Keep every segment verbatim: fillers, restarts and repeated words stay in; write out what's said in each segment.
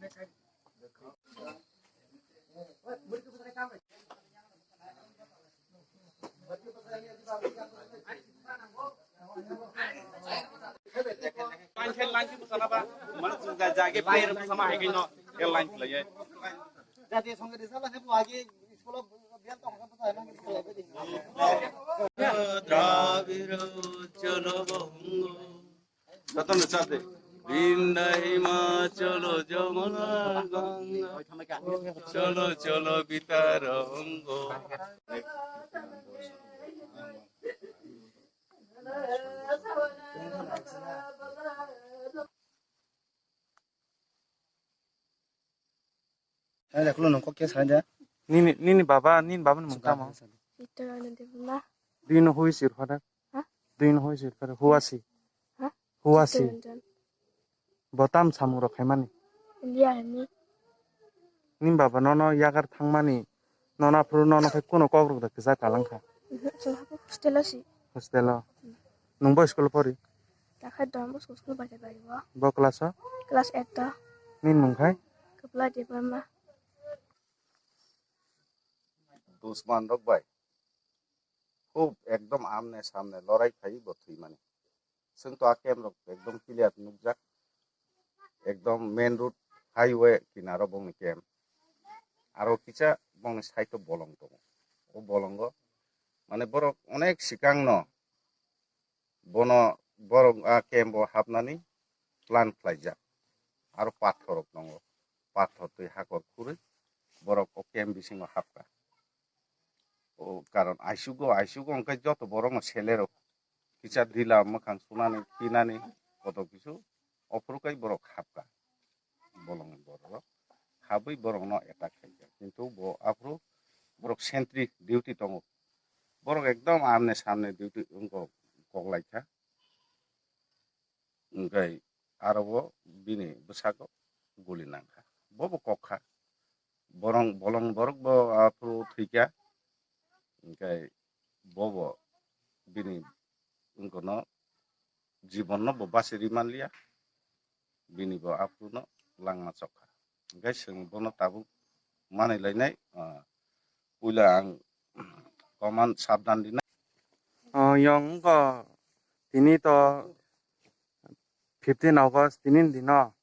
Line khe line khe bwsana ba, mane chwng ja jage player bwsama hai khe no, e line khlaiye. Jati songre de sala khe bo age school of bel tong khe bwsana khe bwsana. Dravida Utkala Bongo. Jotono chap de. Brinda Himachalo Jamuna Ganga. Cholo cholo Bitarango. Hai, lekhulo nung kok khe sai de. Nini, nini baba, nini baba ni mung tamo? Chittaranjan Debbarma. Do you know who is your father? Ha? Do you know who is your father? Who was he? Ha? Who was he? Chittaranjan. Bo tam samung rok khaimani? India hwnwi. Nini baba nono yagar thangmani, nono aphuru nono khai kuno kok rok da kisa kalang kha? Mhm, chwng hostel o si. Hostel o. Nung bo school pori? Takhai Don Bosco school bai bai bo. Bo class o? Class eight o. Nini mung khai? Kapla Debbarma. Dusman rok bai. Khub ekdom amne samne lorai khai bo thwimani. Chwng to a camp rok ekdom clear nukjak. Ekdom main road highway kinaro bongni camp. Aro kisa bongni side o bolong tongo. O bolongo mane borok onek sikang no bono borok a camp o hapnani plan khlaijak. Aro pathor rok tongo. Pathor twi hakor khurwi borok o camp bisingo hapkha. O karon aisugo, aisugo hwnkhe joto borokno selerok kisa dila mwkhang sunani, tinani kotor kisu ophuru kai borok hapkha. Bolongni borok habwi borokno attack khaikha. Kintu bo aphuru borok sentry duty tongo. Borok ekdom amne samne duty wngkok, koklaikha. Hwnkhe aro bo bini bwsako guli nangkha. Bobo kokha. Borong, bolong borok bo aphuru thwikha. Hwnkhe bobo bini wngkano jibonno bo basi ri manliya. Bini bo aphuru no langma chokha. Hwnkhe chwng bono tabuk manwi lainai, ah, puila ang koman sabdan rinai. Oh, yong wngkha tini to fifteen August tini dino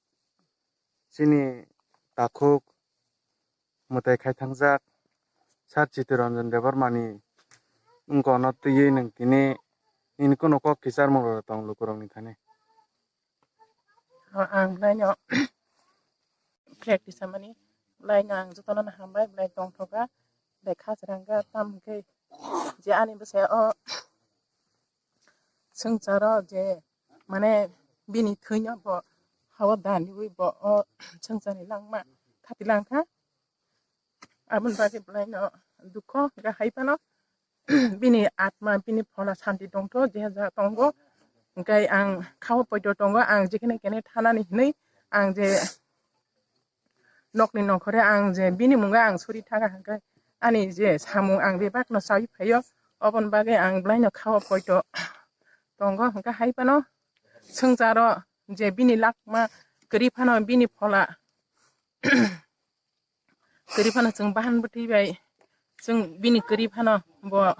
chini takhuk mwtai khai thangjak Sir Chittaranjan Debbarmani wngkha no twiwi nwng tini nini kuno kok kicharmung rok tong lukurokni thani. O, ang bwlaino practice hamani, bwlaino ang jotono no hambai, bwlai tongthoka, bwlai khajrangkha, tamo hwnkhe je ani bwsai o swngcharo je mane bini thwino bo hao daniwi bo o swngcharni langma khati langkha. Aboni bagwi bwlaino dukho hwnkhe hai phano bini atma, bini phola santi tongtho, je ja tongo. Hwnkhe ang khao poito tongo, ang jekhene kene thanani hinwi ang je nokni nokhore ang je bini mungo ang suri thaga hwnkhe ani je samung ang bebakno chaui phaio, oboni bagwi ang bwlaino khao poito tongo. Hwnkhe hai phano swngcharo je bini lakma kwrwi phano bini phola kwrwi phano chwng bahan bwtwi bai chwng bini kwrwi phano bo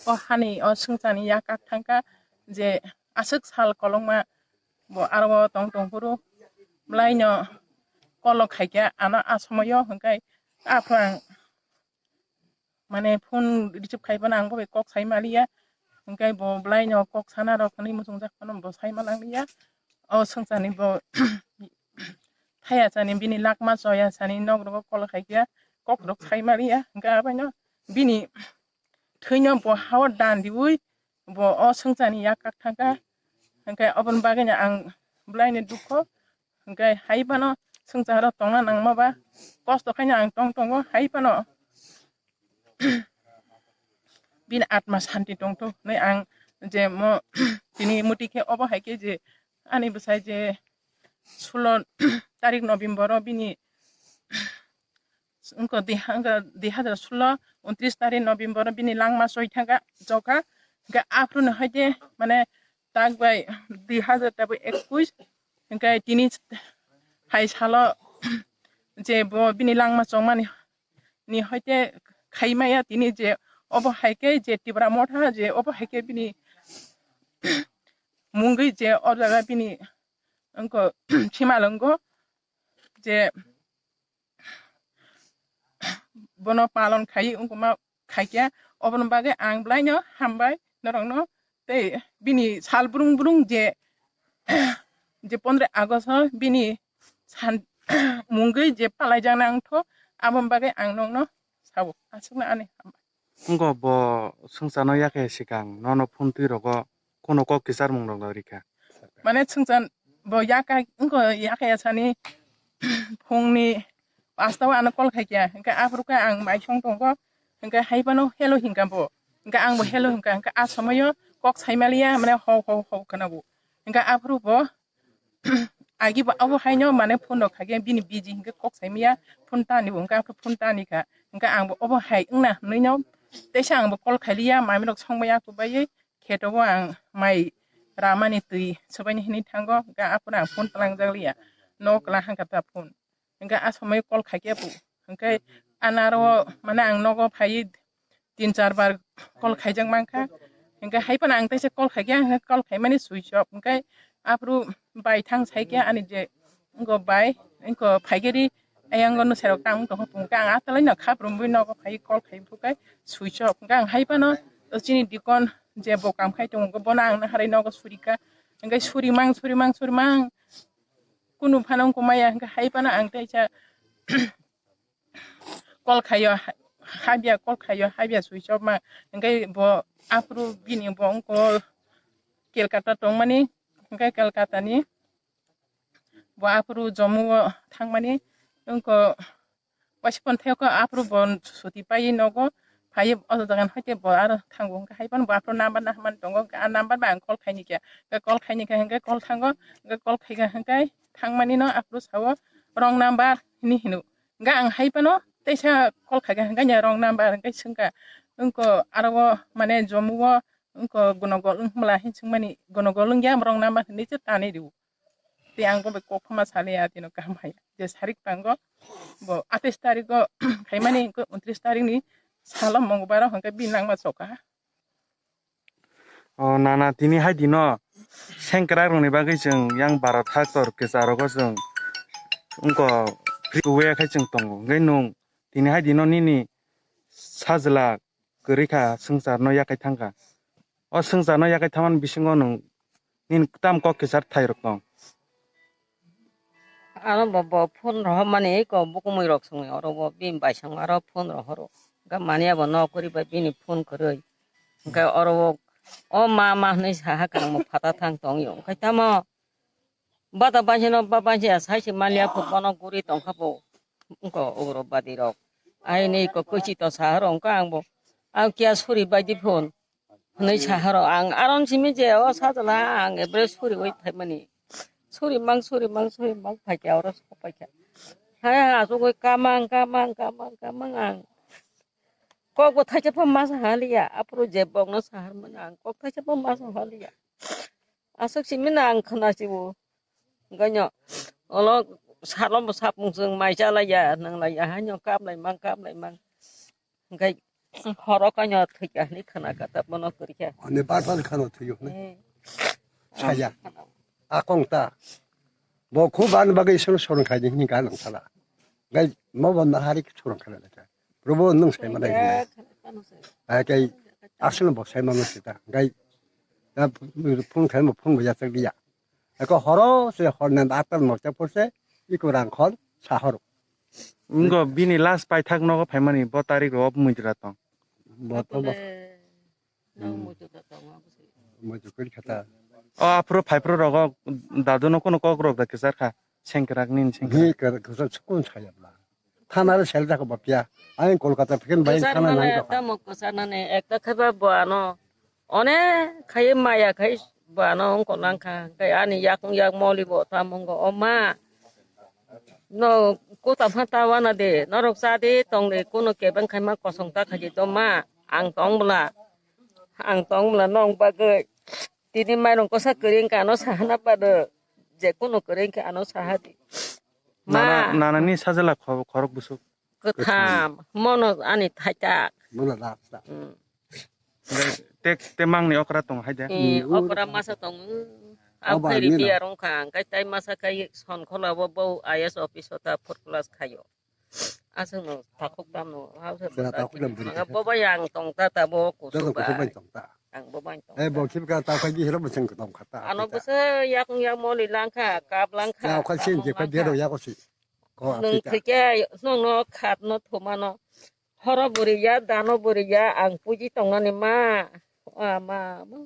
o hani o swngcharni yak kak thangkha je aswk sal kolokma bo aro o tong tong phuru bwlaino kolok khaikha ano a somoio hwnkhe aphang mane phone receive khai phano ang bo bai kok sai maliya hwnkhe bo bwlaino kok sana rok hwnwi muchungjak phano bo sai malangliya o swngcharni bo thaya chani bini lakma choya chani nok rogo kol khai khe kok rok khai maliya hwnkhe abaino bini thwino bo hao dan diwi bo o swngcharni yak kak thangkha hwnkhe oboni bagwino ang bwlaini dukho hwnkhe hai phano swngcharo tongna nangma ba kosto khaino ang tong tongo hai phano bini atma santi tongtho hinwi ang je mo tini muti khe obo hai khe je ani bwsai je sulo tarik November o bini wngkha dui ha-, wngkha dui hazar sulo untris tarik November o bini langma choi thangkha chokha hwnkhe aphuru no hai khe mane tak bai dui hazar tabuk ekush hwnkhe tini hai salo je bo bini langma chongmani ni hoite khaimaya tini je obo hai khe je Tipra Motha je obo hai khe bini mungwi je o jaga bini wngkha simalwngo je bono palon khai wngkha ma khaikhe oboni bagwi ang bwlaino hambai norokno tei bini sal brung brung je je pondro August o bini san mungwi je palaijaknai wngtho aboni bagwi ang nokno sao aswkno ani hambai. Wngkha bo swngcharno yakhe swkang nono phone twi rogo kuno kok kwcharmung rok rikha. Mane swngchar bo yaka wngkha yakhe sani phungni pasta o ano call khaikha hwnkhe aphuru khe ang mai song tongo hwnkhe hai phano hello hinkha bo hwnkhe ang bo hello hinkha hwnkhe a somoyo kok saimaliya mane hok hok hok khwnago hwnkhe aphuru bo agi bo abo haino mane phone rok khaikhe bini busy hwnkhe kok saimaya phone tani bo hwnkhe aphuru phone tani kha hwnkhe ang bo obo hai wngna hinwi no teisa ang bo call khailiya mami rok songmaya kubaiwi kheto o ang mai ramani twi swbaini hinwi thango hwnkhe aphuru ang phone twlangjakliya nok kwlahang kha ta phone. Hwnkhe a somoi call khaikhe bo hwnkhe anaro mane ang nogo phaiwi tin char bar call khaijak mankha hwnkhe hai phano ang teisa call khaikhe hwnkhe call khaimani switch off hwnkhe aphuru bai thang saikhe ani je wngkha bai wngkha phaikhe ri ayang no serok tang tongkha hwnkhe ang atalai no khap rumwi nogo phai call khai phukhe switch off hwnkhe ang hai phano chini dikon je bo kam khai tongo bono ang naharwi nogo surikha hwnkhe surimang surimang surimang kunu phano wngkha maya hwnkhe hai phano ang teisa call khaio, habya call khaio, habya switch off ma. Hwnkhe bo aphuru bini bo wngkha Kolkata tongmani, hwnkhe Kolkata ni bo aphuru Jammu o thangmani wngkha waisa phone thayokha aphuru bo suti paiwi nogo phaiwi o jaga ni hoite bo aro thango hwnkhe hai phano bo aphuru number naharmani tongo hwnkhe a number bai ang call khaini khe, hwnkhe call khaini khe hwnkhe call thango, hwnkhe call khaikha hwnkhe thangmani no aphuru sao wrong number hinwi hino. Hwnkhe ang hai phano teisa call khaikha hwnkhe wrong number hwnkhe swngkha wngkha aro o mane Jammu o wngkha gonogol wngmala hinwi swngmani gonogol wngya wrong number hinwi se tanwi rwo. Tei ang bo bai kok phama saliya tino kaham hai je sarik tango bo atais tarik o khaimani wngkha untris tarik ni salo mongbar o hwnkhe bini langma choka. O nana tini hai dino sengkrak rokni bagwi chwng yang Bharat haktor kwcharo chwng wngkha free way khai chwng tongo. Hwnkhe nwng tini hai dino nini sajla kwrwi kha, swngcharno yakai thang kha. O swngcharno yakai thangmani bisingo nwng nini tam kok kwchar thairok tong? Ano bo, bo phone rohormani eko bukumui rok songwi oro bo bini baisongo aro phone rohoro. Hwnkhe mania bo nok kwrwi bai bini phone kwrwi. Hwnkhe oro o, o ma, ma hwnwi saha kwrwngbo phata thang tongyo. Hwnkhe tamo bata baisano ba baisa saisi maliya phu bono guri tongkha bo. Wngkha ugrobadi rok. Aini eko kwchito sahoro wngkha ang bo. Ang kiya suri baidi phone. Hwnwi sahoro ang aron simi je o sajla ang ebre suriwi phaimani. Suri mang, suri mang, suri mang phaikha oro sopaikha. Hai ha asugwi kamang, kamang, kamang, kamang ang. Kokbo thaisa pho ma sahaliya. Aphuru je bokno saharmani ang kok thaisa pho ma sahaliya. Aswk simi na ang khwnasiwo. Hwnkhe no, olo salo bo sapung chwng mai chalaiya, nanglaiya, haino kaplaimang, kaplaimang. Hwnkhe horo kaino thwikha hinwi khwnakha, ta bono kwrwikha. Ani bar bar khano thwiyo hinwi. Eh. Saya. Akong ta. Bo khu ban bagwi iswrwng swrwng khaidi hinwi ganang sala. Hwnkhe mo bo nahari swrwng khala lekha. Probo nwng sai manai hinwi. Hai kai aswk bo sai mano sita. Hwnkhe phone khai mo phone bo yachak diya. Eko horo se horni atta nosta porse iko rang khol sahoro. Wngkha bini last paithak nogo phaimani bo tarik ro muitra tong. Bo to bo. Muitu kuri khata. O aphuru phaiphuru rogo dadu no kuno kok rok da kwchar kha sengkrak nini sengkrak. Ni kwchar sukun saya bla. Thana re sel jakha bapya. Ani Kolkata phikin bai thana nang kha. Tamo kwchar nani ekta khaiba bo ano. Onek khai maya khai bo ano wngkok nang kha. Hwnkhe ani yakung yak moli bo tamo wngkha o ma. No kota pha ta wana de. Norok cha de tong de kuno kebeng khai ma kosong ta khai de to ma. Ang tong bla. Ang tong bla nong bagwi. Tini mairung kosa kwrwi wngkha ano sahana bado. Je kuno kwrwi wngkha ano saha di. Ma. Nana, nanani sajla kho-, khorok busuk. Kwtham. Mono ani thaitak. Mono rasta. Hmm. Te, te mangni okra tong hai de. Eh, hmm, okra masa tong. Ang pheri biya rong kha, ang kai tai masa kai son khola bo, bo I A S office o ta four class khayo. Aswk no takhuk tam no, ha se. Sera takhuk tam bwrwi. Bo bai ang tong ta ta bo kusu bai. Ang bo bai tong. Eh, bo khip ka ta khai di hero bo seng tong kha ta. Ano bo se yak yak moli lang kha, kap lang kha. Ya kha sin je kha dero ya ko si. Ko. Nung apita. Thike nung no khat no thuma no. Horo bwrwi ya, dano bwrwi ya, ang puji tong nani ma. A ma, ma.